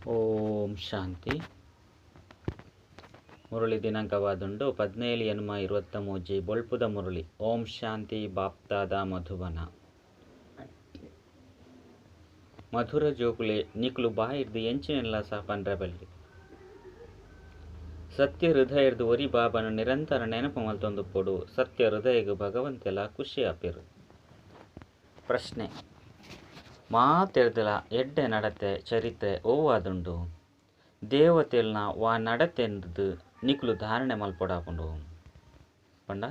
ಓಂ ಶಾಂತಿ. ಮುರಳಿ ದಿನಾಂಕವಾದುಂಡು 17 8 23. ಬೊಳ್ಪುದ ಮುರಳಿ. ಓಂ ಶಾಂತಿ. ಬಾಪ್ದಾದ, ಮಧುಬನ. ಮಧುರ ಜೋಕುಲೆ, ನಿಕುಲು ಬಾಯಿರ್ದ್ ಎಂಚಿನೆನ್ಲ ಸಹ ಪನ್ರೆ ಬಲ್ಲಿ. ಸತ್ಯ ಹೃದಯರ್ದ್ ಒರಿ ಬಾಬಾನ ನಿರಂತರ ನೆನಪು ಮಲ್ತೊಂದುಪ್ಪೊಡು. ಸತ್ಯ ಹೃದಯಗ್ ಭಗವಂತೆಲ ಖುಷಿ ಆಪೆರ್. ಪ್ರಶ್ನೆ: ಮಾತೆರ್ದಲ ಎಡ್ಡೆ ನಡತೆ, ಚರಿತ್ರೆ ಒವ್ವಾದುಂಡು? ದೇವತೆಲ್ನ ವಾ ನಡತೆಂದ್ ನಿಕುಲು ಧಾರಣೆ ಮಲ್ಪೊಡಾಪುಂಡು? ಪಂಡ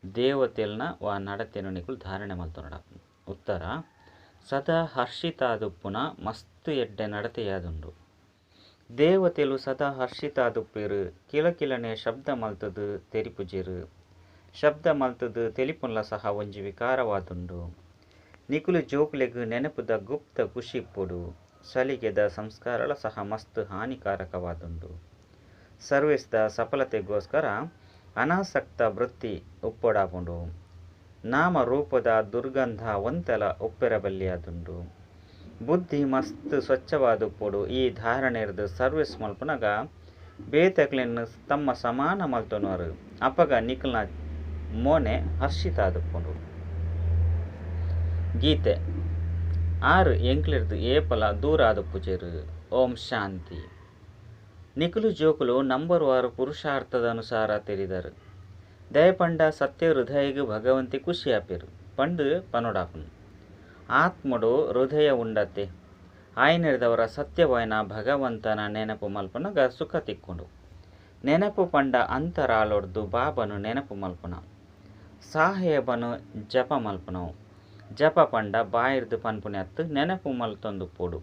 ದೇವತೆಲ್ನ ವಾ ನಡತೆನ್ ನಿಕುಲು ಧಾರಣೆ ಮಲ್ತೊನೊಡಾಪುಂಡು? ಉತ್ತರ: ಸದಾ ಹರ್ಷಿತಾದುಪ್ಪುನ ಮಸ್ತ್ ಎಡ್ಡೆ ನಡತೆಯಾದುಂಡು. ದೇವತೆಲು ಸದಾ ಹರ್ಷಿತಾದುಪ್ಪೆರ್. ಕಿಲಕಿಲನೆ ಶಬ್ದ ಮಲ್ತುದು ತೆರಿಪುಜೆರ್. ಶಬ್ದ ಮಲ್ತುದು ತೆಲಿಪುನ್ಲ ಸಹ ಒಂಜಿ ವಿಕಾರವಾದುಂಡು. ನಿಕುಲು ಜೋಕುಲೆಗ್ ನೆನಪುದ ಗುಪ್ತ ಖುಷಿ ಇಪ್ಪೊಡು. ಸಲಿಗೆದ ಸಂಸ್ಕಾರಲ ಸಹ ಮಸ್ತ್ ಹಾನಿಕಾರಕವಾದುಂಡು. ಸರ್ವಿಸ್ದ ಸಫಲತೆಗೋಸ್ಕರ ಅನಾಸಕ್ತ ವೃತ್ತಿ ಉಪ್ಪೊಡಾಪುಂಡು. ನಾಮ-ರೂಪದ ದುರ್ಗಂಧ ಒಂತೆಲ ಉಪ್ಪೆರೆ ಬಲ್ಲಿಯಾದುಂಡು. ಬುದ್ಧಿ ಮಸ್ತ್ ಸ್ವಚ್ಛವಾದುಪ್ಪೊಡು. ಈ ಧಾರಣೆರ್ದ್ ಸರ್ವಿಸ್ ಮಲ್ಪುನಗ ಬೇತೆಕ್ಲೆನ್ ತಮ್ಮ ಸಮಾನ ಮಲ್ತೊನುವರ್. ಅಪಗ ನಿಕಲ್ನ ಮೋನೆ ಹರ್ಷಿತಾದುಪ್ಪುಂಡು. ಗೀತೆ: ಆರ್ ಎಂಕ್ಲೆರ್ದ್ ಏಪಲ ದೂರ ಆದುಪ್ಪುಜೆರ್. ಓಂ ಶಾಂತಿ. ನಿಕುಲು ಜೋಕುಲು ನಂಬರ್ ವಾರ್ ಪುರುಷಾರ್ಥದ ಅನುಸಾರ ತೆರಿದರ್. ದಾಯೆ ಪಂಡ ಸತ್ಯ ಹೃದಯಗ್ ಭಗವಂತೆ ಖುಷಿ ಆಪೆರ್ ಪಂದ್ ಪನೊಡಾಪುಂಡು. ಆತ್ಮಡು ಹೃದಯ ಉಂಡತೆ? ಆಯನೆರ್ದವರ ಸತ್ಯವಾಯಿನ ಭಗವಂತನ ನೆನಪು ಮಲ್ಪುನಗ ಸುಖ ತಿಕ್ಕುಂಡು. ನೆನಪು ಪಂಡ ಅಂತರಾಳೊಡ್ದು ಬಾಬಾನ ನೆನಪು ಮಲ್ಪುನ. ಸಾಹೇಬನು ಜಪ ಮಲ್ಪುನವು. ಜಪ ಪಂಡ ಬಾಯಿರ್ದ್ ಪನ್ಪುನೆ ಅತ್ತ್, ನೆನಪು ಮಲ್ತೊಂದುಪ್ಪೊಡು.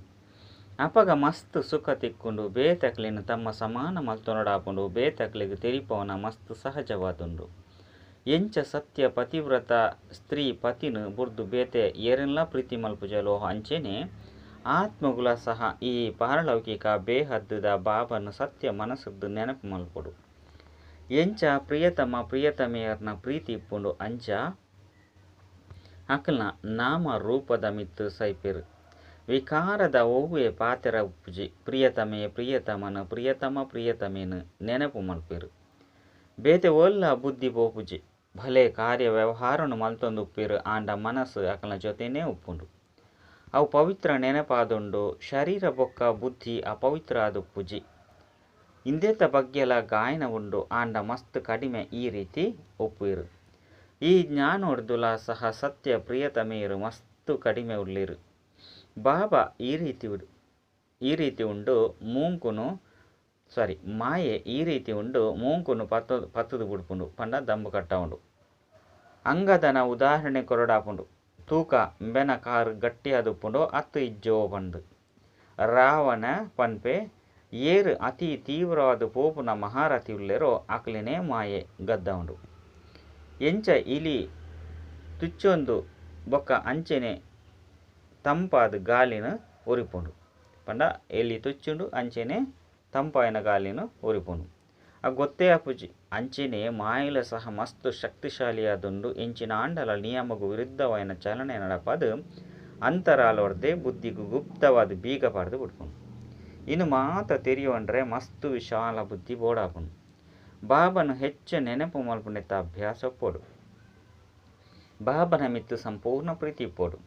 ಅಪಗ ಮಸ್ತ್ ಸುಖ ತಿಕ್ಕುಂಡು. ಬೇತೆಕ್ಲೆನ್ ತಮ್ಮ ಸಮಾನ ಮಲ್ತೊನೊಡಾಪುಂಡು. ಬೇತೆಕ್ಲೆಗ್ ತೆರಿಪಾವುನ ಮಸ್ತ್ ಸಹಜವಾದುಂಡು. ಎಂಚ ಸತ್ಯ ಪತಿವ್ರತ ಸ್ತ್ರೀ ಪತಿನ್ ಬುಡ್ದು ಬೇತೆ ಏರೆನ್ಲಾ ಪ್ರೀತಿ ಮಲ್ಪುಜಲೋ, ಅಂಚೆನೆ ಆತ್ಮಗುಲ ಸಹ ಈ ಪಾರಲೌಕಿಕ ಬೇಹದ್ದುದ ಬಾಬಾನ ಸತ್ಯ ಮನಸ್ಸುರ್ದು ನೆನಪು ಮಲ್ಪೊಡು. ಎಂಚ ಪ್ರಿಯತಮ ಪ್ರಿಯತಮೆಯರ್ನ ಪ್ರೀತಿ ಇಪ್ಪುಂಡು, ಅಂಚ ಅಕಲ್ನ ನಾಮ ರೂಪದ ಮಿತ್ತ್ ಸೈಪೆರ್. ವಿಕಾರದ ಒವ್ವೇ ಪಾತೆರ ಉಪ್ಪುಜಿ. ಪ್ರಿಯತಮೆ ಪ್ರಿಯತಮನ್, ಪ್ರಿಯತಮ ಪ್ರಿಯತಮೆನ್ ನೆನಪು ಮಲ್ಪುವೆರ್. ಬೇತೆ ಓಲ್ಲ ಬುದ್ಧಿ ಪೋಪುಜಿ. ಭಲೆ ಕಾರ್ಯ ವ್ಯವಹಾರನ್ ಮಲ್ತೊಂದು ಉಪ್ಪುವೆರ್ ಆಂಡ ಮನಸ್ಸು ಅಕಲ್ನ ಜೊತೆನೇ ಉಪ್ಪುಂಡು. ಅವು ಪವಿತ್ರ ನೆನಪಾದುಂಡು. ಶರೀರ ಬೊಕ್ಕ ಬುದ್ಧಿ ಅಪವಿತ್ರ ಆದುಪ್ಪುಜಿ. ಇಂದೆತ ಬಗ್ಗೆಲ ಗಾಯನ ಉಂಡು ಆಂಡ ಮಸ್ತ್ ಕಡಿಮೆ ಈ ರೀತಿ ಉಪ್ಪುವೆರ್. ಈ ಜ್ಞಾನೊಡ್ದುಲಾ ಸಹ ಸತ್ಯ ಪ್ರಿಯತಮೆಯರು ಮಸ್ತ್ ಕಡಿಮೆ ಉಲ್ಲೆರ್. ಬಾಬಾ ಈ ರೀತಿ ಉಂಡು ಮೂಂಕುನು, ಸಾರಿ, ಮಾಯೆ ಈ ರೀತಿ ಉಂಡು ಮೂಂಕುನು ಪತ್ತ ಪತ್ತುದು ಬುಡ್ಪುಂಡು ಪಂಡ ದಂಬು ಕಟ್ಟಾವುಂಡು. ಅಂಗದನ ಉದಾಹರಣೆ ಕೊರೊಡಾಪುಂಡು. ತೂಕ ಇಂಬೆನ ಕಾರ್ ಗಟ್ಟಿಯಾದ್ ಉಪ್ಪುಂಡೋ ಅತ್ತ್ ಇಜ್ಜೋ ಪಂದ್. ರಾವಣ ಪನ್ಪೆ ಏರ್ ಅತಿ ತೀವ್ರವಾದ್ ಪೋಪುನ ಮಹಾರಥಿ ಉಲ್ಲೆರೋ ಅಕ್ಲೆನೇ ಮಾಯೆ ಗದ್ದಾವುಂಡು. ಎಂಚ ಇಲಿ ತುಚ್ಚೊಂದು ಬೊಕ್ಕ ಅಂಚೆನೆ ತಂಪಾದ್ ಗಾಳಿನ್ ಒರಿಪುಂಡು. ಪಂಡ ಎಲಿ ತುಚ್ಚುಂಡು, ಅಂಚೆನೆ ತಂಪಾಯಿನ ಗಾಳಿನ್ ಒರಿಪುಂಡು. ಆ ಗೊತ್ತೇ ಆಪುಜಿ. ಅಂಚೆನೆ ಮಾಯೆಲ ಸಹ ಮಸ್ತ್ ಶಕ್ತಿಶಾಲಿಯಾದುಂಡು. ಎಂಚಿನ ಆಂಡಲ ನಿಯಮಗ್ ವಿರುದ್ಧವಾಯಿನ ಚಲನೆ ನಡಪಾದ್ ಅಂತರಾಳೊರ್ದೆ ಬುದ್ಧಿಗ್ ಗುಪ್ತವಾದ್ ಬೀಗ ಪಾಡ್ದ್ ಬುಡ್ಪುಂಡು. ಇನ್ನು ಮಾತ ತೆರಿಯೊಂಡ್ರೆ ಮಸ್ತ್ ವಿಶಾಲ ಬುದ್ಧಿ ಬೋಡಾಪುಂಡು. ಬಾಬಾನ ಹೆಚ್ಚ ನೆನಪು ಮಲ್ಪುನೆತ್ತ ಅಭ್ಯಾಸ ಉಪ್ಪೊಡು. ಬಾಬನ ಮಿತ್ತ್ ಸಂಪೂರ್ಣ ಪ್ರೀತಿ ಇಪ್ಪೊಡು.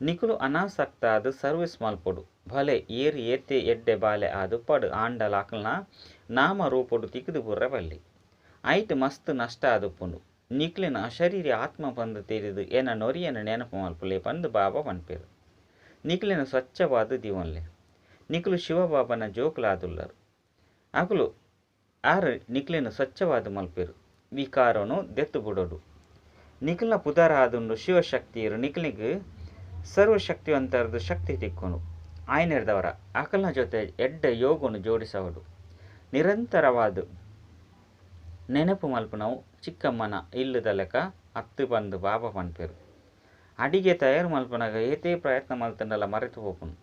ನಿಕುಲು ಅನಾಸಕ್ತಾದ್ ಸರ್ವಿಸ್ ಮಲ್ಪೊಡು. ಭಲೆ ಏರ್ ಏತೆ ಎಡ್ಡೆ ಬಾಲೆ ಆದುಪ್ಪಡ್ ಆಂಡಲ ಅಕಲ್ನ ನಾಮ ರೂಪೊಡು ತಿಕ್ಕುದು ಬೂರ್ರೆ ಬಲ್ಲಿ. ಐಟ್ ಮಸ್ತ್ ನಷ್ಟ ಆದುಪ್ಪುಂಡು. ನಿಕ್ಲೆನ್ ಅಶರೀರಿ ಆತ್ಮ ಪಂದ್ ತೆರಿದು ಎನನೊರಿಯನ್ ನೆನಪು ಮಲ್ಪುಲೆ ಪಂದ್ ಬಾಬಾ ಪನ್ಪೆರ್. ನಿಕ್ಲೆನ್ ಸ್ವಚ್ಛವಾದ್ ದೀವೊನ್ಲೆ. ನಿಕುಲು ಶಿವಬಾಬನ ಜೋಕುಲಾದುಲ್ಲರ್. ಅಕುಲು ಆರ್ ನಿಕ್ಲೆನ್ ಸ್ವಚ್ಛವಾದ್ ಮಲ್ಪೆರ್. ವಿಕಾರನು ದೆತ್ತು ಬುಡೊಡು. ನಿಕಲ್ನ ಪುದರಾದುಂಡು ಶಿವಶಕ್ತಿಯರು. ನಿಕ್ಲೆಗ್ ಸರ್ವಶಕ್ತಿವಂತರ್ದು ಶಕ್ತಿ ತಿಕ್ಕುಂಡು. ಆಯನೆರ್ದವರ ಅಕಲ್ನ ಜೊತೆ ಎಡ್ಡೆ ಯೋಗನು ಜೋಡಿಸವಡು. ನಿರಂತರವಾದ ನೆನಪು ಮಲ್ಪುನವು ಚಿಕ್ಕಮ್ಮನ ಇಲ್ಲದ ಲೆಕ್ಕ ಅತ್ತು ಪಂದ್ ಬಾಬಾ ಪನ್ಪೆರ್. ಅಡಿಗೆ ತಯಾರು ಮಲ್ಪುನಗ ಏತೇ ಪ್ರಯತ್ನ ಮಲ್ತಂಡಲ ಮರೆತು ಪೋಪುಂಡು.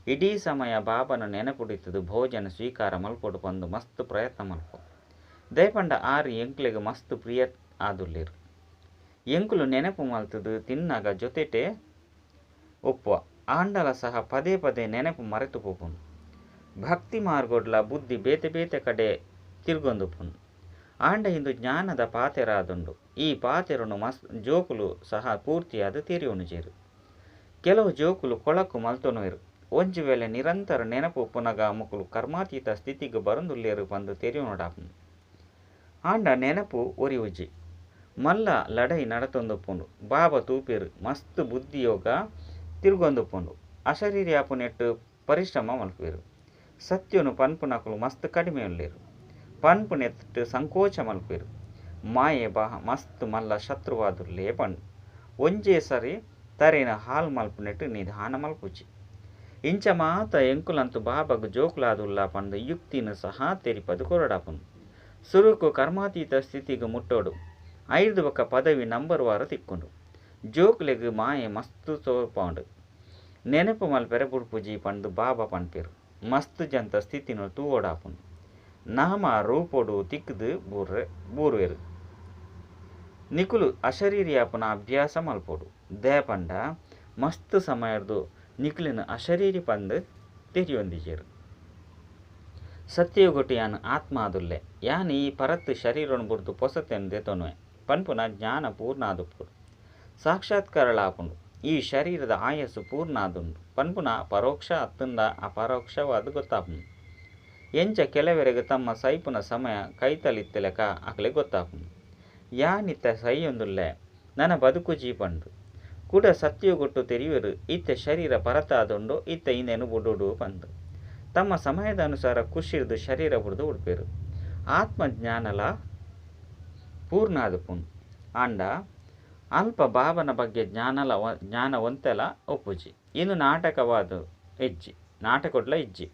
ಇಡೀ ಸಮಯ ಬಾಬಾನ ನೆನಪುಡಿತ್ತದು ಭೋಜನ ಸ್ವೀಕಾರ ಮಲ್ಪೊಡು ಪಂದ್ ಮಸ್ತ್ ಪ್ರಯತ್ನ ಮಲ್ಪು. ದಯಪಂಡ ಆರ್ ಎಂಕ್ಲೆಗ್ ಮಸ್ತ್ ಪ್ರಿಯ ಆದುಲ್ಲೆರ್. ಎಂಕುಲು ನೆನಪು ಮಲ್ತದು ತಿನ್ನಾಗ ಜೊತೆಟೆ ಉಪ್ಪುವ. ಆಂಡಲ ಸಹ ಪದೇ ಪದೇ ನೆನಪು ಮರೆತು ಪೋಪುಂಡು. ಭಕ್ತಿ ಮಾರ್ಗೊಡ್ಲ ಬುದ್ಧಿ ಬೇತೆ ಬೇತೆ ಕಡೆ ತಿರ್ಗೊಂದುಪ್ಪುಂಡು. ಆಂಡ ಇಂದು ಜ್ಞಾನದ ಪಾತೆರಾದುಂಡು. ಈ ಪಾತೆರೊನು ಮಸ್ ಜೋಕುಲು ಸಹ ಪೂರ್ತಿಯಾದ್ ತೆರಿಯೊನುಜೆರ್. ಕೆಲವು ಜೋಕುಲು ಕೊಳಕು ಮಲ್ತೊನುವೆರ್. ಒಂಜಿ ವೇಳೆ ನಿರಂತರ ನೆನಪು ಉಪ್ಪುನಗ ಮೊಕುಲು ಕರ್ಮಾತೀತ ಸ್ಥಿತಿಗ್ ಬರೊಂದುಲ್ಲೆರ್ ಪಂದ್ ತೆರಿಯೊನೊಡಾಪುಂಡು. ಆಂಡ ನೆನಪು ಒರಿಯುಜಿ. ಮಲ್ಲ ಲಡಾಯಿ ನಡತೊಂದುಪ್ಪುಂಡು. ಬಾಬಾ ತೂಪೆರ್ ಮಸ್ತ್ ಬುದ್ಧಿಯೋಗ ತಿರ್ಗೊಂದುಪ್ಪುಂಡು. ಅಶರೀರಿ ಆಪುನೆಟ್ಟ್ ಪರಿಶ್ರಮ ಮಲ್ಪುವೆರ್. ಸತ್ಯೊನು ಪನ್ಪುನಕುಲು ಮಸ್ತ್ ಕಡಿಮೆ ಉಲ್ಲೆರ್. ಪನ್ಪುನೆಟ್ಟ್ ಸಂಕೋಚ ಮಲ್ಪುವೆರ್. ಮಾಯೆ ಬಹ ಮಸ್ತ್ ಮಲ್ಲ ಶತ್ರುವಾದುಲ್ಲೆ ಪಂಡ್. ಒಂಜೇ ಸರಿ ತರೆನ್ ಹಾಳ್ ಮಲ್ಪುನೆಟ್ಟ್ ನಿಧಾನ ಮಲ್ಪುಜಿ. ಇಂಚ ಮಾತ ಎಂಕುಲಂತೂ ಬಾಬಾಗ್ ಜೋಕುಲಾದುಲ್ಲ ಪಂದ್ ಯುಕ್ತಿನ್ ಸಹ ತೆರಿಪಾದ್ ಕೊರೊಡಾಪುಂಡು. ಸುರುಕು ಕರ್ಮಾತೀತ ಸ್ಥಿತಿಗ್ ಮುಟ್ಟೊಡು. ಐರ್ದ್ ಬೊಕ್ಕ ಪದವಿ ನಂಬರ್ ವಾರ್ ತಿಕ್ಕುಂಡು. ಜೋಕುಲೆಗ್ ಮಾಯೆ ಮಸ್ತ್ ತೋರ್ಪಾವುಂಡು. ನೆನಪು ಮಲ್ಪೆರೆ ಬುಡ್ಪುಜಿ ಪಂದ್ ಬಾಬಾ ಪನ್ಪೆರ್. ಮಸ್ತ್ ಜನತ ಸ್ಥಿತಿನ್ ತೂವೊಡಾಪುಂಡು. ನಾಮ ರೂಪೊಡು ತಿಕ್ಕ್ದ್ ಬೂರುವೆರ್. ನಿಕುಲು ಅಶರೀರಿ ಆಪುನ ಅಭ್ಯಾಸ ಮಲ್ಪೊಡು. ದಾಯೆ ಪಂಡ ಮಸ್ತ್ ಸಮಯರ್ದ್ ನಿಕ್ಲೆನ್ ಅಶರೀರಿ ಪಂದ್ ತೆರಿಯೊಂದಿಜೆರ್. ಸತ್ಯಯುಗೊಟು ಯಾನ್ ಆತ್ಮ ಆದುಲ್ಲೆ. ಯಾನ್ ಈ ಪರತ್ ಶರೀರೊನು ಬುಡ್ದು ಪೊಸತೆನ್ ದೆತೊನುವೆ ಪನ್ಪುನ ಜ್ಞಾನ ಪೂರ್ಣ ಆದುಪ್ಪೊಡು. ಸಾಕ್ಷಾತ್ಕಾರಲ ಆಪುಂಡು. ಈ ಶರೀರದ ಆಯಸ್ಸು ಪೂರ್ಣ ಆದುಂಡು ಪನ್ಪುನ ಪರೋಕ್ಷ ಅತ್ತ್ಂಡ ಅಪರೋಕ್ಷವಾದ್ ಗೊತ್ತಾಪುಂಡು. ಎಂಚ ಕೆಲವೆರೆಗ್ ತಮ್ಮ ಸೈಪುನ ಸಮಯ ಕೈತಲ್ ಇತ್ತಿಲೆಕ ಅಕ್ಲೆಗ್ ಗೊತ್ತಾಪುಂಡು. ಯಾನ್ ಇತ್ತೆ ಸೈಯೊಂದುಲ್ಲೆ ನನ ಬದುಕುಜಿ ಪಂದ್. ಕುಡ ಸತ್ಯಯುಗೊಟು ತೆರಿಯುವೆರ್ ಇತ್ತೆ ಶರೀರ ಪರತಾದುಂಡು ಇತ್ತೆ ಇಂದೆನ್ ಬುಡೊಡು ಪಂದ್. ತಮ್ಮ ಸಮಯದ ಅನುಸಾರ ಖುಷಿರ್ದ್ ಶರೀರ ಬುಡ್ದು ಬುಡ್ಪೆರ್. ಆತ್ಮ ಜ್ಞಾನಲ ಪೂರ್ಣ ಆದುಪ್ಪುಂಡು. ಆಂಡ ಅಲ್ಪ ಬಾಬನ ಬಗ್ಗೆ ಜ್ಞಾನಲ ಜ್ಞಾನ ಒಂತೆಲ ಉಪ್ಪುಜಿ. ಇಂದು ನಾಟಕವಾದ್ ಇಜ್ಜಿ. ನಾಟಕೊಡ್ಲ ಇಜ್ಜಿ.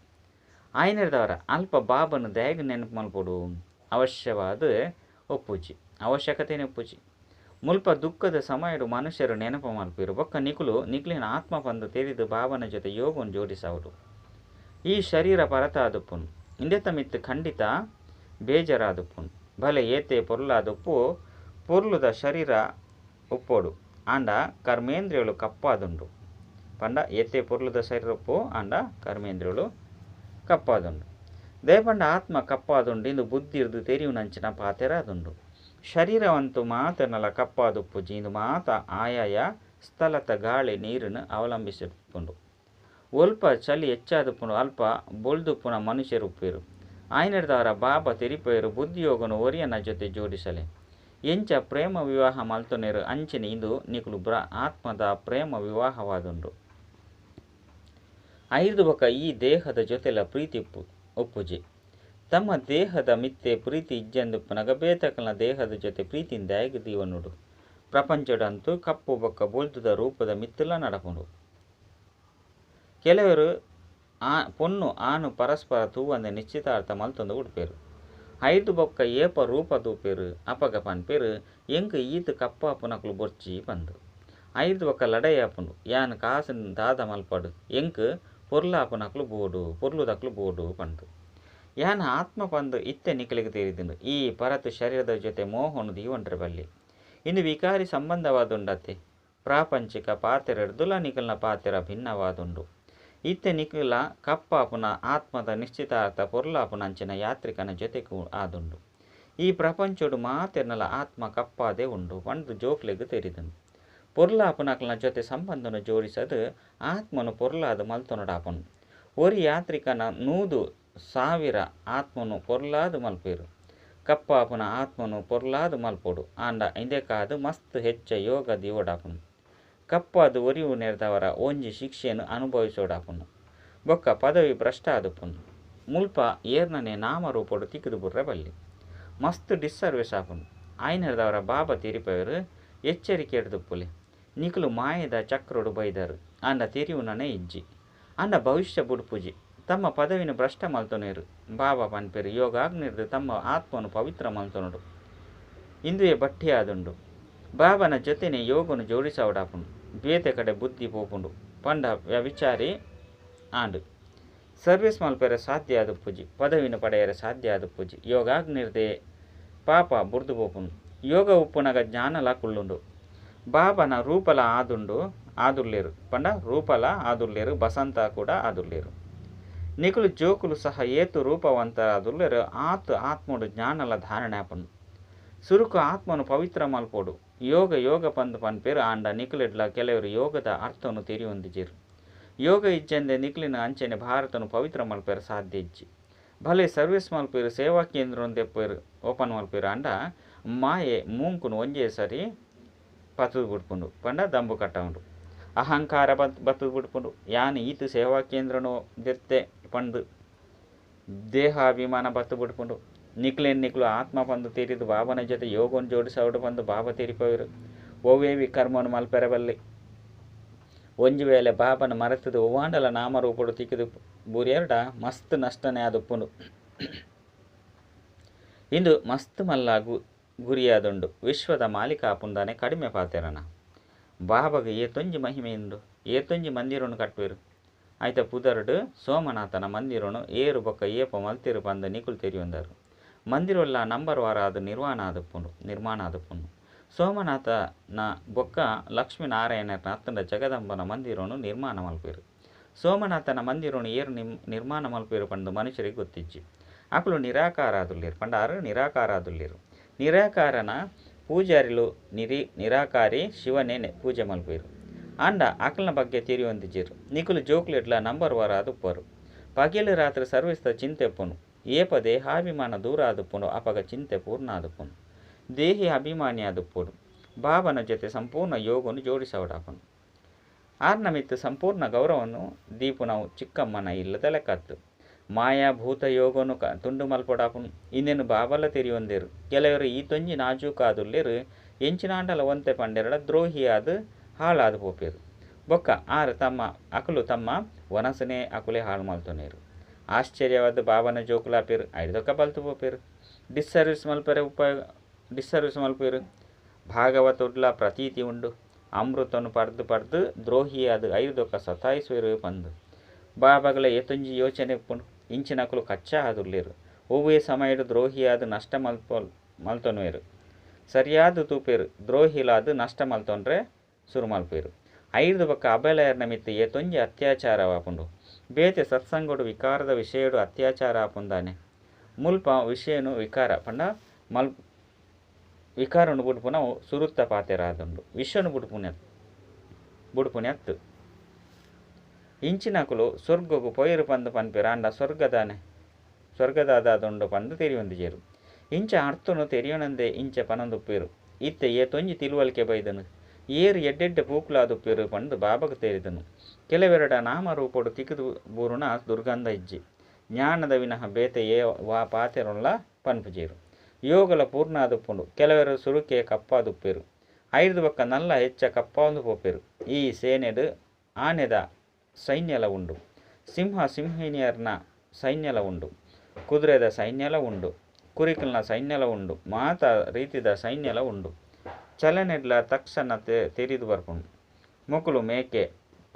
ಆಯಿನೆಡ್ದಾವರ ಅಲ್ಪ ಬಾಬನ್ ದಾಯೆಗ್ ನೆನಪು ಮಲ್ಪೊಡು ಅವಶ್ಯವಾದ್ ಉಪ್ಪುಜಿ. ಅವಶ್ಯಕತೆನೇ ಉಪ್ಪುಜಿ. ಮುಲ್ಪ ದುಃಖದ ಸಮಯಡ್ ಮನುಷ್ಯರು ನೆನಪು ಮಲ್ಪುವೆರ್. ಬೊಕ್ಕ ನಿಕುಲು ನಿಕ್ಲೆನ ಆತ್ಮ ಪಂದ್ ತೆರಿದ್ ಬಾಬನ ಜೊತೆ ಯೋಗನ್ ಜೋಡಿಸಾವೊಡು. ಈ ಶರೀರ ಪರತಾದುಪ್ಪುಂಡು. ಇಂದೆತ ಮಿತ್ತ್ ಖಂಡಿತ ಬೇಜಾರಾದುಪ್ಪುಂಡು. ಭಲೆ ಏತೆ ಪೊರ್ಲಾದುಪ್ಪು ಪೊರ್ಲುದ ಶರೀರ ಉಪ್ಪೊಡು. ಆಂಡ ಕರ್ಮೇಂದ್ರಿಯೊಲು ಕಪ್ಪಾದುಂಡು. ಪಂಡ ಏತೆ ಪೊರ್ಲುದ ಶರೀರ ಉಪ್ಪು ಆಂಡ ಕರ್ಮೇಂದ್ರಿಯೊಲು ಕಪ್ಪಾದುಂಡು. ದಾಯೆ ಪಂಡ ಆತ್ಮ ಕಪ್ಪಾದುಂಡು ಇಂದು ಬುದ್ಧಿರ್ದ್ ತೆರಿಯುನಂಚಿನ ಪಾತೆರಾದುಂಡು. ಶರೀರವಂತೂ ಮಾತೆರ್ನಲ ಕಪ್ಪಾದುಪ್ಪುಜಿ. ಇಂದು ಮಾತ ಆಯಾಯ ಸ್ಥಳತ ಗಾಳಿ ನೀರನ್ನು ಅವಲಂಬಿಸಿದುಪ್ಪುಂಡು. ಒಲ್ಪ ಚಳಿ ಹೆಚ್ಚಾದುಪ್ಪುಂಡು ಅಲ್ಪ ಬೊಲ್ದುಪ್ಪುನ ಮನುಷ್ಯರು ಉಪ್ಪುವೆರ್. ಆಯಿನೆಡ್ದಾವರ ಬಾಬಾ ತೆರಿಪೆರ್ ಬುದ್ಧಿಯೋಗನು ಒರಿಯನ ಜೊತೆ ಜೋಡಿಸಲೆ. ಎಂಚ ಪ್ರೇಮ ವಿವಾಹ ಮಲ್ತೊನೆರ್ ಅಂಚನೆ ಇಂದು ನಿಕುಲು ಆತ್ಮದ ಪ್ರೇಮ ವಿವಾಹವಾದುಂಡು. ಐರ್ದ್ ಬೊಕ್ಕ ಈ ದೇಹದ ಜೊತೆಲ ಪ್ರೀತಿ ಉಪ್ಪುಜಿ. ತಮ್ಮ ದೇಹದ ಮಿತ್ತೆ ಪ್ರೀತಿ ಇಜ್ಜಂದಿಪ್ಪುನಗ ಬೇತಕಲ್ನ ದೇಹದ ಜೊತೆ ಪ್ರೀತಿನ್ ದಾಯೆಗ್ ದೀವೊನೊಡು. ಪ್ರಪಂಚಡಂತೂ ಕಪ್ಪು ಬೊಕ್ಕ ಬೊಲ್ದುದ ರೂಪದ ಮಿತ್ತುಲ ನಡಪುಂಡು. ಕೆಲವೆರ್ ಪೊಣ್ಣು ಆಣ್ ಪರಸ್ಪರ ತೂವಂದೆ ನಿಶ್ಚಿತಾರ್ಥ ಮಲ್ತೊಂದು ಬುಡ್ಪೆರ್. ಐರ್ದ್ ಬೊಕ್ಕ ಏಪ ರೂಪ ತೂಪೆರ್ ಅಪಗ ಪನ್ಪೆರ್ ಎಂಕ್ ಈತ್ ಕಪ್ಪಾಪುನಕುಲು ಬೊರ್ಚಿ ಪಂದ್. ಐರ್ದ್ ಬೊಕ್ಕ ಲಡಾಯಿ ಆಪುಂಡು. ಯಾನ್ ಕಾಸ್ ದಾದ ಮಲ್ಪಡ್ ಎಂಕ್ ಪೊರ್ಲಾಪುನಕುಲು ಬೋಡು ಪೊರ್ಲುದಕುಲು ಬೋಡು ಪಂದ್. ಯಾನ್ ಆತ್ಮ ಪಂದ್ ಇತ್ತೆ ನಿಕಲೆಗ್ ತೆರಿದುಂಡು. ಈ ಪರತ್ ಶರೀರದ ಜೊತೆ ಮೋಹನ್ ದೀವೊಂಡ್ರೆ ಬಲ್ಲಿ. ಇಂದು ವಿಕಾರಿ ಸಂಬಂಧವಾದುಂಡತೆ. ಪ್ರಾಪಂಚಿಕ ಪಾತೆರಡ್ದುಲ ನಿಕಲ್ನ ಪಾತೆರ ಭಿನ್ನವಾದುಂಡು. ಇತ್ತೆ ನಿಕುಲ ಕಪ್ಪಾಪುನ ಆತ್ಮದ ನಿಶ್ಚಿತಾರ್ಥ ಪೊರ್ಲಾಪುನಂಚಿನ ಯಾತ್ರಿಕನ ಜೊತೆಕ್ ಆದುಂಡು. ಈ ಪ್ರಪಂಚೊಡು ಮಾತೆರ್ನಲ ಆತ್ಮ ಕಪ್ಪಾದೆ ಉಂಡು ಪಂದ್ ಜೋಕ್ಲೆಗ್ ತೆರಿದುಂಡು. ಪೊರ್ಲಾಪುನಕಲ್ನ ಜೊತೆ ಸಂಬಂಧನ್ ಜೋಡಿಸದ್ ಆತ್ಮನ್ ಪೊರ್ಲಾದ್ ಮಲ್ತೊನೊಡಾಪುಂಡು. ಒರಿ ಯಾತ್ರಿಕನ 100,000 ಆತ್ಮನ್ ಪೊರ್ಲಾದ್ ಮಲ್ಪುವೆರ್. ಕಪ್ಪಾಪುನ ಆತ್ಮನ್ ಪೊರ್ಲಾದ್ ಮಲ್ಪೊಡು. ಆಂಡ ಇಂದೆಕಾದ್ ಮಸ್ತ್ ಹೆಚ್ಚ ಯೋಗ ದೀವೊಡಾಪುಂಡು. ಕಪ್ಪಾದ್ ಒರಿಯುನೆರ್ದಾವರ ಒಂಜಿ ಶಿಕ್ಷೆನ್ ಅನುಭವಿಸೊಡಾಪುಂಡು. ಬೊಕ್ಕ ಪದವಿ ಭ್ರಷ್ಟ ಆದುಪ್ಪುಂಡು. ಮುಲ್ಪ ಏರ್ನನೇ ನಾಮರೂಪೊಡು ತಿಕ್ಕ್ದ್ ಬುಡ್ರೆ ಬಲ್ಲಿ. ಮಸ್ತ್ ಡಿಸ್ಸರ್ವಿಸ್ ಆಪುಂಡು. ಆಯಿನೆಡ್ದಾವರ ಬಾಬಾ ತೆರಿಪಾವೆರ್ ಎಚ್ಚರಿಕೆಡ್ದುಪ್ಪುಲೆ. ನಿಕುಲು ಮಾಯೆದ ಚಕ್ರೊಡು ಬೈದರ್. ಆಂಡ ತೆರಿಯುನನೇ ಇಜ್ಜಿ. ಆಂಡ ಭವಿಷ್ಯ ಬುಡ್ಪುಜಿ. ತಮ್ಮ ಪದವಿನ್ ಭ್ರಷ್ಟ ಮಲ್ತೊನುವೆರ್. ಬಾಬಾ ಪನ್ಪೆರ್ ಯೋಗಾಗ್ನಿರ್ದ್ ತಮ್ಮ ಆತ್ಮನ್ ಪವಿತ್ರ ಮಲ್ತೊನೊಡು. ಇಂದುವೆ ಭಟ್ಟಿ ಆದುಂಡು. ಬಾಬನ ಜೊತೆನೆ ಯೋಗನು ಜೋಡಿಸಾವೊಡಾಪುಂಡು. ಬೇತೆ ಕಡೆ ಬುದ್ಧಿ ಪೋಪುಂಡು ಪಂಡ ವ್ಯಭಿಚಾರಿ ಆಂಡ್. ಸರ್ವಿಸ್ ಮಲ್ಪೆರೆ ಸಾಧ್ಯ ಆದುಪ್ಪುಜಿ. ಪದವಿನ್ ಪಡೆಯರೆ ಸಾಧ್ಯ ಆದುಪ್ಪುಜಿ. ಯೋಗಾಗ್ನಿರ್ದೇ ಪಾಪ ಬುಡ್ದು ಪೋಪುಂಡು. ಯೋಗ ಉಪ್ಪುನಗ ಜ್ಞಾನಲ ಕುಲ್ಲುಂಡು. ಬಾಬನ ರೂಪಲ ಆದುಂಡು ಆದುಲ್ಲೆರ್ ಪಂಡ ರೂಪಲ ಆದುಲ್ಲೆರ್ ಬಸಂತ ಕೂಡ ಆದುಲ್ಲೆರ್. ನಿಕುಲು ಜೋಕುಲು ಸಹ ಏತು ರೂಪವಂತರಾದುಲ್ಲೆರ್ ಆತ್ ಆತ್ಮೊಡು ಜ್ಞಾನಲ ಧಾರಣೆ ಆಪುಂಡು. ಸುರುಕು ಆತ್ಮನು ಪವಿತ್ರ ಮಲ್ಪೊಡು. ಯೋಗ ಯೋಗ ಪಂದ್ ಪನ್ಪೆರ್ ಆಂಡ ನಿಕುಲೆಡ್ಲ ಕೆಲವೆರ್ ಯೋಗದ ಅರ್ಥೊನು ತೆರಿಯೊಂದಿಜೆರ್. ಯೋಗ ಇಜ್ಜಂದೆ ನಿಕುಲೆನ್ ಅಂಚನೆ ಭಾರತನ್ ಪವಿತ್ರ ಮಲ್ಪೆರೆ ಸಾಧ್ಯ ಇಜ್ಜಿ. ಭಲೆ ಸರ್ವಿಸ್ ಮಲ್ಪುವೆರ್, ಸೇವಾ ಕೇಂದ್ರನ್ ದೆಪ್ಪುವೆರ್, ಓಪನ್ ಮಲ್ಪುವೆರ್ ಆಂಡ ಮಾಯೆ ಮೂಂಕುನು ಒಂಜೇ ಸರಿ ಪತ್ತುದು ಬುಡ್ಪುಂಡು ಪಂಡ ದಂಬು ಕಟ್ಟಾವುಂಡು. ಅಹಂಕಾರ ಬತ್ತುದು ಬುಡ್ಪುಂಡು. ಯಾನ್ ಈತ್ ಸೇವಾ ಕೇಂದ್ರನು ದೆತ್ತೆ ಪಂದ್ ದೇಹಾಭಿಮಾನ ಬತ್ತು ಬುಡ್ಪುಂಡು. ನಿಕ್ಲೆನ್ ನಿಕ್ಲು ಆತ್ಮ ಪಂದ್ ತೆರಿದು ಬಾಬನ ಜೊತೆ ಯೋಗನ್ ಜೋಡಿಸಾವಡು ಪಂದ್ ಬಾಬಾ ತೆರಿಪವೆರ್. ಒವ್ವೇ ವಿಕರ್ಮನು ಮಲ್ಪೆರೆ ಬಲ್ಲಿ. ಒಂಜಿ ವೇಳೆ ಬಾಬನ ಮರೆತುದು ಒವ್ವಾಂಡಲ ನಾಮರೂಪಡು ತಿಕ್ಕಿದು ಬೂರಿಯರ್ಡ ಮಸ್ತ್ ನಷ್ಟನೇ ಆದುಪ್ಪುಂಡು. ಇಂದು ಮಸ್ತ್ ಮಲ್ಲ ಗುರಿಯಾದುಂಡು. ವಿಶ್ವದ ಮಾಲೀಕ ಆಪುಂದಾನೆ ಕಡಿಮೆ ಪಾತೆರನ. ಬಾಬಾಗ್ ಏತೊಂಜಿ ಮಹಿಮೆ ಉಂಡು, ಏತೊಂಜಿ ಮಂದಿರನು ಕಟ್ಟುವೆರು. ಆಯ್ತ ಪುದರ್ಡ್ ಸೋಮನಾಥನ ಮಂದಿರನು ಏರು ಬೊಕ್ಕ ಏಪ ಮಲ್ತೆರು ಪಂದ್ ನಿಕುಲು ತೆರಿಯೊಂದರು. ಮಂದಿರೊಲ್ಲ ನಂಬರ್ ವಾರ ಆದ್ ನಿರ್ಮಾಣ ಆದುಪ್ಪುಂಡು. ಸೋಮನಾಥನ ಬೊಕ್ಕ ಲಕ್ಷ್ಮೀನಾರಾಯಣನ ಅತ್ತಂಡ ಜಗದಂಬನ ಮಂದಿರನು ನಿರ್ಮಾಣ ಮಲ್ಪೆರು. ಸೋಮನಾಥನ ಮಂದಿರನು ಏರು ನಿರ್ಮಾಣ ಮಲ್ಪೆರು ಪಂದ್ ಮನುಷ್ಯರಿಗೆ ಗೊತ್ತಿಜ್ಜಿ. ಅಕುಲು ನಿರಾಕಾರ ಆದುಲ್ಲೆರು ಪಂಡ ಆರು ನಿರಾಕಾರ ಆದುಲ್ಲೆರು. ನಿರಾಕಾರನ ಪೂಜಾರಿಲು ನಿರಾಕಾರಿ ಶಿವನೇ ಪೂಜೆ ಮಲ್ಪೆರು. ಆಂಡ ಅಕಲ್ನ ಬಗ್ಗೆ ತೆರಿಯೊಂದಿಜೆರು. ನಿಕುಲು ಜೋಕ್ಲೆಡ್ಲ ನಂಬರ್ ವಾರ ಆದುಪ್ಪರು. ಪಗೆಲು ರಾತ್ರಿ ಸರ್ವಿಸ್ದ ಚಿಂತೆ ಉಪ್ಪುಂಡು. ಏಪ ದೇಹಾಭಿಮಾನ ದೂರ ಆದುಪ್ಪುಂಡು ಅಪಗ ಚಿಂತೆ ಪೂರ್ಣ ಆದುಪ್ಪುಂಡು. ದೇಹಿ ಅಭಿಮಾನಿ ಆದುಪ್ಪುಡು. ಬಾಬನ ಜೊತೆ ಸಂಪೂರ್ಣ ಯೋಗನು ಜೋಡಿಸವಡಾಪುಂಡು. ಆರ್ನ ಮಿತ್ತು ಸಂಪೂರ್ಣ ಗೌರವನು ದೀಪುನವು ಚಿಕ್ಕಮ್ಮನ ಇಲ್ಲದ ಲೆಕ್ಕತ್ತು. ಮಾಯಾಭೂತ ಯೋಗನು ತುಂಡು ಮಲ್ಪೊಡಾಪುಂಡು. ಇಂದೆನು ಬಾಬಲ ತೆರಿಯೊಂದೇರು. ಕೆಲವರು ಈ ತೊಂಜಿ ನಾಜೂಕಾದುಲ್ಲೆರು ಎಂಚಿನಾಂಡಲ ಒಂತೆ ಪಂಡೆರಡ ದ್ರೋಹಿಯಾದ ಹಾಳಾದ ಪೋಪೇರು. ಬೊಕ್ಕ ಆರು ತಮ್ಮ ಅಕುಲು ತಮ್ಮ ವನಸನೆ ಅಕುಲೆ ಹಾಳು ಮಲ್ತೊನೇರು. ಆಶ್ಚರ್ಯವಾದ ಬಾಬನ ಜೋಕುಲಾಪೇರು ಐದೊಕ್ಕ ಬಲ್ತು ಪೋಪೇರು. ಡಿಸ್ಸರ್ವಿಸ್ ಮಲ್ಪೆರೆ ಉಪಯೋಗ ಡಿಸ್ಸರ್ವಿಸ್ ಮಲ್ಪೇರು. ಭಾಗವತೊಡ್ಲ ಪ್ರತೀತಿ ಉಂಡು. ಅಮೃತನು ಪಡ್ದು ಪಡ್ದು ದ್ರೋಹಿಯಾದ ಐದೊಕ್ಕ ಸತಾಯಿಸುವೆರು ಪಂದು ಬಾಬಾಗಲ ಏತೊಂಜಿ ಯೋಚನೆ ಉಪ್ಪುಂಡು. ಇಂಚಿನಕುಲು ಕಚ್ಚಾ ಆದುಲ್ಲೆರು. ಒವ್ವೇ ಸಮಯಡು ದ್ರೋಹಿಯಾದ ನಷ್ಟ ಮಲ್ತೊನುವೆರು. ಸರಿಯಾದ ತೂಪೇರು ದ್ರೋಹಿಲಾದ ನಷ್ಟ ಮಲ್ತೊನ್ರೆ ಸುರು ಮಲ್ಪೇರು. ಐದು ಬೊಕ್ಕ ಅಬಲಯರ್ನ ಮಿತ್ತು ಏತೊಂಜಿ ಅತ್ಯಾಚಾರವಾಪುಂಡು. ಬೇತೆ ಸತ್ಸಂಗೋಡು ವಿಕಾರದ ವಿಷಯಡು ಅತ್ಯಾಚಾರ ಆಪುಂದಾನೆ. ಮುಲ್ಪ ವಿಷಯನು ವಿಕಾರ ಪಂಡ ವಿಕಾರನು ಬುಡ್ಪುನ ಸುರುತ್ತ ಪಾತೆರಾದುಂಡು. ವಿಷಯನು ಬುಡ್ಪುನೆತ್ತು. ಇಂಚಿನಕುಲು ಸ್ವರ್ಗಗು ಪೊಯಿರು ಪಂದು ಪನ್ಪೆರು ಆಂಡ ಸ್ವರ್ಗದಾನೆ ಸ್ವರ್ಗದಾದುಂಡು ಪಂದು ತೆರಿಯೊಂದಿಜೆರು. ಇಂಚ ಅರ್ಥನು ತೆರಿಯೊನಂದೆ ಇಂಚ ಪನೊಂದುಪ್ಪೇರು. ಇತ್ತೆ ಏತೊಂಜಿ ತಿಳುವಳಿಕೆ ಬೈದನು. ಏರು ಎಡ್ಡೆಡ್ಡೆ ಪೂಕುಲಾದುಪ್ಪೇರು ಪಂದು ಬಾಬಾಗ ತೇರಿದನು. ಕೆಲವೆರಡ ನಾಮರೂಪಡು ತಿಕ್ಕಿದು ಬೂರುನ ದುರ್ಗಂಧ ಇಜ್ಜಿ. ಜ್ಞಾನದ ವಿನಃ ಬೇತೆ ಏ ವಾ ಪಾತೆರೊನ್ಲ ಪನ್ಪುಜೆರು. ಯೋಗಲ ಪೂರ್ಣ ಆದುಪ್ಪುಂಡು. ಕೆಲವರು ಸುರುಕೆ ಕಪ್ಪಾದುಪ್ಪೇರು. ಐದು ಬೊಕ್ಕ ನಲ್ಲ ಹೆಚ್ಚ ಕಪ್ಪಾವೊಂದು ಪೋಪೇರು. ಈ ಸೇನೆಡು ಆನೆದ ಸೈನ್ಯಲ ಉಂಡು. ಸಿಂಹ ಸಿಂಹಿಣಿಯರ್ನ ಸೈನ್ಯಲ ಉಂಡು. ಕುದುರೆದ ಸೈನ್ಯಲ ಉಂಡು. ಕುರಿಕಲ್ನ ಸೈನ್ಯಲ ಉಂಡು. ಮಾತ ರೀತಿದ ಸೈನ್ಯಲ ಉಂಡು. ಚಲನೆಡ್ಲ ತಕ್ಷಣ ತೆರಿದು ಬರ್ಪುಂಡು. ಮೊಕುಲು ಮೇಕೆ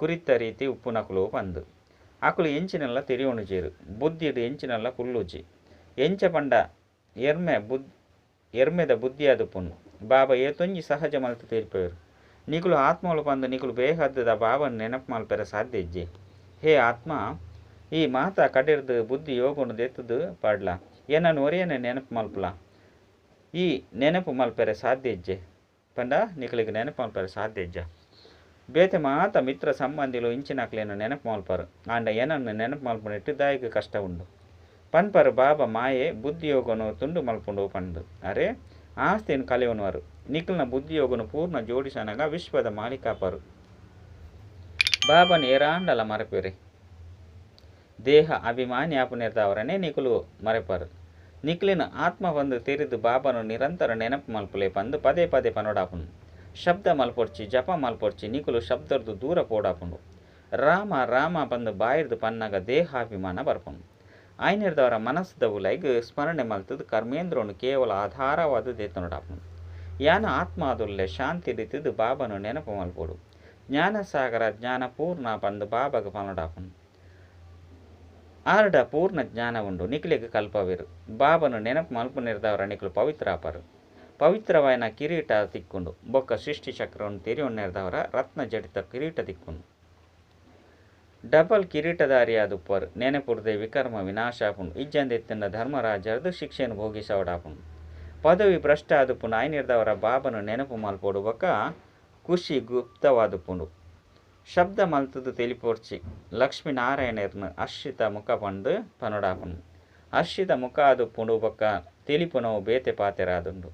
ಕುರಿತ ರೀತಿ ಉಪ್ಪುನಕುಲು ಪಂದು. ಅಕುಲು ಎಂಚಿನೆಲ್ಲ ತೆರಿಯೊಣುಜೇರು. ಬುದ್ಧಿಡು ಎಂಚಿನೆಲ್ಲ ಕುಲ್ಲುಜಿ. ಎಂಚ ಪಂಡ ಎರ್ಮೆದ ಬುದ್ಧಿಯಾದುಪ್ಪುಂಡು. ಬಾಬಾ ಏತೊಂಜಿ ಸಹಜ ಮಲ್ತು ತೀರ್ಪೇರು. ನಿಕುಲು ಆತ್ಮಲು ಪಂದು ನಿಕುಲು ಬೇಹದ್ದದ ಬಾಬನ ನೆನಪು ಮಲ್ಪೆರೆ ಸಾಧ್ಯ ಇಜ್ಜಿ. ಹೇ ಆತ್ಮ, ಈ ಮಾತಾ ಕಡೆರ್ದು ಬುದ್ಧಿ ಯೋಗನು ದೆತ್ತದು ಪಾಡ್ಲ. ಏನನ್ನು ಒರೆಯನೆ ನೆನಪು ಮಲ್ಪಲ. ಈ ನೆನಪು ಮಲ್ಪೆರೆ ಸಾಧ್ಯ ಇಜ್ಜೆ ಪಂಡ ನಿಕುಲಿಗೆ ನೆನಪು ಮಲ್ಪೆರೆ ಸಾಧ್ಯ ಇಜ್ಜ. ಬೇತೆ ಮಾತ ಮಿತ್ರ ಸಂಬಂಧಿಲು ಇಂಚಿನಕ್ಲೇನು ನೆನಪು ಮಲ್ಪರು. ಆಂಡ ಏನನ್ನು ನೆನಪು ಮಲ್ಪುನೆಟ್ಟು ದಾಯಿಗೆ ಕಷ್ಟ ಉಂಡು. ಪನ್ಪರು ಬಾಬಾ ಮಾಯೆ ಬುದ್ಧಿಯೋಗನು ತುಂಡು ಮಲ್ಪುಂಡು ಪಂದು. ಅರೆ ಆಸ್ತಿಯನ್ನು ಕಲೆಯುವವರು ನಿಖಲ್ನ ಬುದ್ಧಿಯೋಗನು ಪೂರ್ಣ ಜೋಡಿಸನಗ ವಿಶ್ವದ ಮಾಲೀಕಾಪರು. ಬಾಬನ ಏರಾಂಡಲ ಮರೆಪೇರೆ. ದೇಹ ಅಭಿಮಾನಿ ಆಪುನೆರ್ದವರನೇ ನಿಕುಲು ಮರೆಪರು. ನಿಕ್ಲಿನ ಆತ್ಮ ಬಂದು ತೆರಿದು ಬಾಬನು ನಿರಂತರ ನೆನಪು ಮಲ್ಪುಲೆ ಪಂದು ಪದೇ ಪದೇ ಪನೋಡಾಪುನು. ಶಬ್ದ ಮಲ್ಪೊಡ್ಚಿ, ಜಪ ಮಲ್ಪೊಡ್ಚಿ, ನಿಕುಲು ಶಬ್ದರ್ದು ದೂರ ಪೋಡಾಪುಂಡು. ರಾಮ ರಾಮ ಬಂದು ಬಾಯಿರ್ದು ಪನ್ನಾಗ ದೇಹಾಭಿಮಾನ ಬರ್ಪುಂಡು. ಆಯ್ನೆರ್ದವರ ಮನಸ್ಸದ ಉಲೈಗ್ ಸ್ಮರಣೆ ಮಲ್ತದ ಕರ್ಮೇಂದ್ರನು ಕೇವಲ ಆಧಾರವಾದ ದೇತನೋಡಾಪುಂಡು. ಯಾನ ಆತ್ಮಾದುಲ್ಲೆ ಶಾಂತಿ ರೀತಿದು ಬಾಬನು ನೆನಪು ಮಲ್ಪೊಡು. ಜ್ಞಾನಸಾಗರ ಜ್ಞಾನ ಪೂರ್ಣ ಪಂದು ಬಾಬಾಗ ಪನೋಡಾಪುಂಡು. ಆರ್ಡ ಪೂರ್ಣ ಜ್ಞಾನ ಉಂಡು. ನಿಕ್ಲೆಗ್ ಕಲ್ಪವೇರು. ಬಾಬನು ನೆನಪು ಮಲ್ಪುನೆರ್ದವರ ನಿಕ್ಲು ಪವಿತ್ರ ಆಪರು. ಪವಿತ್ರವಾಯಿನ ಕಿರೀಟ ತಿಕ್ಕೊಂಡು. ಬೊಕ್ಕ ಸೃಷ್ಟಿ ಚಕ್ರವನ್ನು ತೆರಿಯೊನ್ನೆರ್ದವರ ರತ್ನ ಜಡಿತ ಕಿರೀಟ ತಿಕ್ಕೊಂಡು. ಡಬಲ್ ಕಿರೀಟಧಾರಿಯಾದುಪ್ಪರ್. ನೆನಪುರ್ದೆ ವಿಕರ್ಮ ವಿನಾಶ ಆಪುಂಡು. ಇಜ್ಜಂದೆ ಇತ್ತಿನ ಧರ್ಮರಾಜರ್ದು ಶಿಕ್ಷೆಯನ್ನು ಭೋಗಿಸವಡಾಪುಂಡು. ಪದವಿ ಭ್ರಷ್ಟ ಆದುಪ್ಪುಂಡು. ಆಯ್ನಿರ್ದವರ ಬಾಬನು ನೆನಪು ಮಲ್ಪೊಡು ಬೊಕ್ಕ ಖುಷಿ ಗುಪ್ತವಾದುಪ್ಪುಂಡು. ಶಬ್ದ ಮಲ್ತುದು ತೆಲಿಪೊರ್ಚಿ. ಲಕ್ಷ್ಮೀನಾರಾಯಣರ್ನ ಅರ್ಷಿತ ಮುಖ ಪಂದು ಪನೊಡಾಪುಂಡು. ಅರ್ಷಿತ ಮುಖ ಆದುಪ್ಪುಂಡು ಬೊಕ್ಕ ತೆಲಿಪುನವು ಬೇತೆ ಪಾತೆರಾದುಂಡು.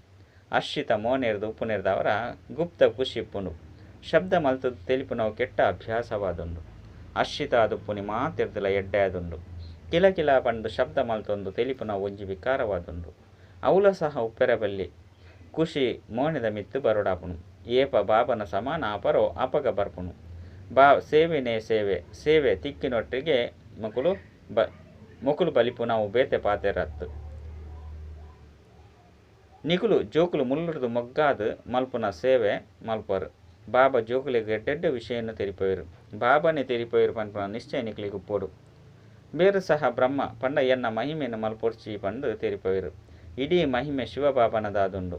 ಅರ್ಷಿತ ಮೋನೆರ್ದು ಉಪ್ಪುನೆರ್ದವರ ಗುಪ್ತ ಖುಷಿ ಇಪ್ಪುಂಡು. ಶಬ್ದ ಮಲ್ತುದು ತೆಲಿಪುನವು ಕೆಟ್ಟ ಅಭ್ಯಾಸವಾದುಂಡು. ಅರ್ಷಿತ ಆದುಪ್ಪುನಿ ಮಾತೆರ್ದಲ ಎಡ್ಡೆ ಆದುಂಡು. ಕಿಲ ಕಿಲ ಪಂದು ಶಬ್ದ ಮಲ್ತೊಂದು ತೆಲಿಪುನವು ಒಂಜಿ ವಿಕಾರವಾದುಂಡು. ಅವುಲ ಸಹ ಉಪ್ಪೆರಬಲ್ಲಿ. ಖುಷಿ ಮೋನೆದ ಮಿತ್ತು ಬರೊಡಾಪುಂಡು. ಏಪ ಬಾಬನ ಸಮಾನ ಆಪರೋ ಅಪಗ ಬರ್ಪುನು. ಬಾ ಸೇವೆನೇ ಸೇವೆ. ಸೇವೆ ತಿಕ್ಕಿನೊಟ್ಟಿಗೆ ಮೊಕುಲು ಮೊಕುಲು ಬಲಿಪುನವು ಬೇತೆ ಪಾತೆರತ್ತು. ನಿಕುಲು ಜೋಕುಲು ಮುಲ್ಲುರ್ದು ಮೊಗ್ಗಾದು ಮಲ್ಪುನ ಸೇವೆ ಮಲ್ಪರು. ಬಾಬಾ ಜೋಕುಲಿಗೆ ಎಡ್ಡೆಡ್ಡೆ ವಿಷಯವನ್ನು ತೆರಿಪೋಯರು. ಬಾಬಾನೇ ತೆರಿಪೋಯರು ಪನ್ಪುನ ನಿಶ್ಚಯ ನಿಕುಲಿಗೆ ಉಪ್ಪೊಡು. ಬೇರು ಸಹ ಬ್ರಹ್ಮ ಪಂಡ ಎನ್ನ ಮಹಿಮೆಯನ್ನು ಮಲ್ಪೊರ್ಚಿ ಪಂದು ತೆರಿಪೋಯರು. ಇಡೀ ಮಹಿಮೆ ಶಿವಬಾಬನದಾದುಂಡು.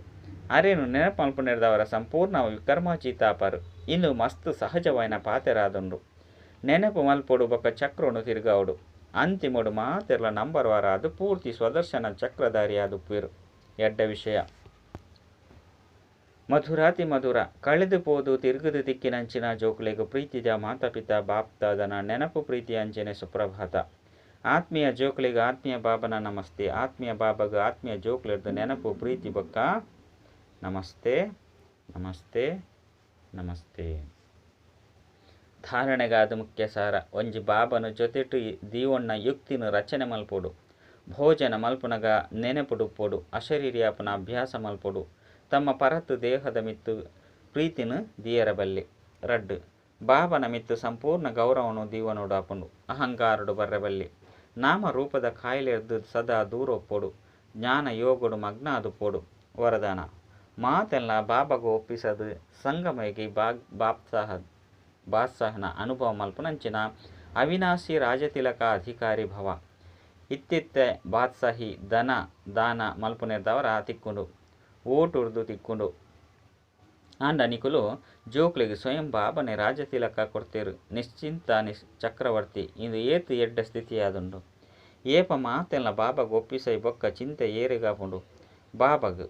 ಅರೇನು ನೆನಪು ಮಲ್ಪುನೆರ್ದವರ ಸಂಪೂರ್ಣ ವಿಕರ್ಮಾಜೀತಾಪರು. ಇಂದು ಮಸ್ತ್ ಸಹಜವಾಯಿನ ಪಾತೆರಾದುಂಡು. ನೆನಪು ಮಲ್ಪೊಡು ಬೊಕ್ಕ ಚಕ್ರನು ತಿರುಗಾವುಡು. ಅಂತಿಮೊಡು ಮಾತೆರ್ಲ ನಂಬರ್ ವಾರಾದು ಪೂರ್ತಿ ಸ್ವದರ್ಶನ ಚಕ್ರಧಾರಿಯಾದುಪ್ಪೇರು. ಎಡ್ಡ ವಿಷಯ. ಮಧುರಾತಿ ಮಧುರ ಕಳೆದು ಪೋದು ತಿರುಗುದು ತಿಕ್ಕಿನಂಚಿನ ಜೋಕುಲೆಗ್ ಪ್ರೀತಿದ ಮಾತಾಪಿತ ಬಾಪ್ತಾದನ ನೆನಪು ಪ್ರೀತಿ ಅಂಚನೆ ಸುಪ್ರಭಾತ. ಆತ್ಮೀಯ ಜೋಕುಲೆಗ್ ಆತ್ಮೀಯ ಬಾಬನ ನಮಸ್ತೆ. ಆತ್ಮೀಯ ಬಾಬಗ ಆತ್ಮೀಯ ಜೋಕುಲೆರ್ದು ನೆನಪು ಪ್ರೀತಿ ಬೊಕ್ಕ ನಮಸ್ತೆ ನಮಸ್ತೆ ನಮಸ್ತೆ. ಧಾರಣೆಗಾದ ಮುಖ್ಯ ಸಾರ. ಒಂಜಿ ಬಾಬನ ಜೊತೆಟು ದೀವಣ್ಣ ಯುಕ್ತಿನ ರಚನೆ ಮಲ್ಪೊಡು. ಭೋಜನ ಮಲ್ಪುನಗ ನೆನಪುಡುಪ್ಪೊಡು. ಅಶರೀರಿಯಾಪನ ಅಭ್ಯಾಸ ಮಲ್ಪೊಡು. ತಮ್ಮ ಪರತು ದೇಹದ ಮಿತ್ತು ಪ್ರೀತಿನ ದಿಯರಬಲ್ಲೆ. ರಡ್ಡು ಬಾಬನ ಮಿತ್ತು ಸಂಪೂರ್ಣ ಗೌರವನು ದೀವನೋಡಾಪುಂಡು. ಅಹಂಕಾರಡು ಬರ್ರಬಲ್ಲೆ. ನಾಮ ರೂಪದ ಕಾಯಿಲೆರ್ದು ಸದಾ ದೂರ ಒಪ್ಪೊಡು. ಜ್ಞಾನ ಯೋಗಡು ಮಗ್ನ ಆದುಪ್ಪೊಡು. ವರದಾನ ಮಾತೆಲ್ಲ ಬಾಬಾಗ ಒಪ್ಪಿಸದು ಸಂಗಮಯಗಿ ಬಾತ್ಸಾಹನ ಅನುಭವ ಮಲ್ಪುನಂಚಿನ ಅವಿನಾಶಿ ರಾಜತಿಲಕ ಅಧಿಕಾರಿ ಭವ. ಇತ್ತಿತ್ತೆ ಬಾತ್ಸಾಹಿ ಧನ ದಾನ ಮಲ್ಪುನೆರ್ದವರ ತಿಕ್ಕೊಂಡು ಓಟುರ್ದು ತಿಕ್ಕೊಂಡು. ಆಂಡ ನಿಕುಲು ಜೋಕ್ಲೆಗ್ ಸ್ವಯಂ ಬಾಬನೆ ರಾಜತಿಲಕ ಕೊಡ್ತೇರು. ನಿಶ್ಚಿಂತ ಚಕ್ರವರ್ತಿ ಇಂದು ಏತು ಎಡ್ಡ ಸ್ಥಿತಿಯಾದುಂಡು. ಏಪ ಮಾತೆಲ್ಲ ಬಾಬಾಗ ಒಪ್ಪಿಸೈ ಬೊಕ್ಕ ಚಿಂತೆ ಏರೆಗಾಪುಂಡು ಬಾಬಾಗ್.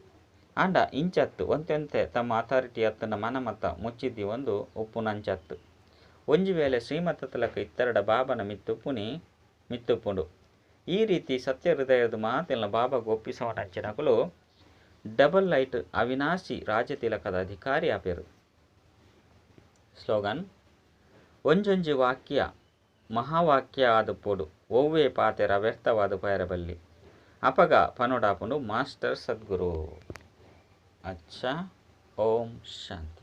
ಆಂಡ ಇಂಚತ್ತು ಒಂತೆಂತೆ ತಮ್ಮ ಅಥಾರಿಟಿ ಅತ್ತನ ಮನಮತ ಮುಚ್ಚಿದ್ದಿ ಒಂದು ಉಪ್ಪುನಂಚತ್ತು. ಒಂಜಿ ವೇಳೆ ಶ್ರೀಮತ ತಿಲಕ ಇತ್ತರಡ ಬಾಬನ ಮಿತ್ತುಪ್ಪುನಿ ಮಿತ್ತುಪ್ಪುಂಡು. ಈ ರೀತಿ ಸತ್ಯ ಹೃದಯದ ಮಾತೆಲ್ಲ ಬಾಬಾಗ ಒಪ್ಪಿಸವನಂಚಿನಕುಲು ಡಬಲ್ ಲೈಟ್ ಅವಿನಾಶಿ ರಾಜತಿಲಕದ ಅಧಿಕಾರಿ ಆಪೇರು. ಸ್ಲೋಗನ್: ಒಂಜೊಂಜಿ ವಾಕ್ಯ ಮಹಾವಾಕ್ಯ ಆದುಪ್ಪೊಡು. ಒವ್ವೇ ಪಾತೆರ ವ್ಯರ್ಥವಾದ ಪಯರಬಲ್ಲಿ. ಅಪಗ ಪನೊಡಾಪುಂಡು ಮಾಸ್ಟರ್ ಸದ್ಗುರು. ಅಚ್ಚಾ, ಓಂ ಶಾಂತಿ.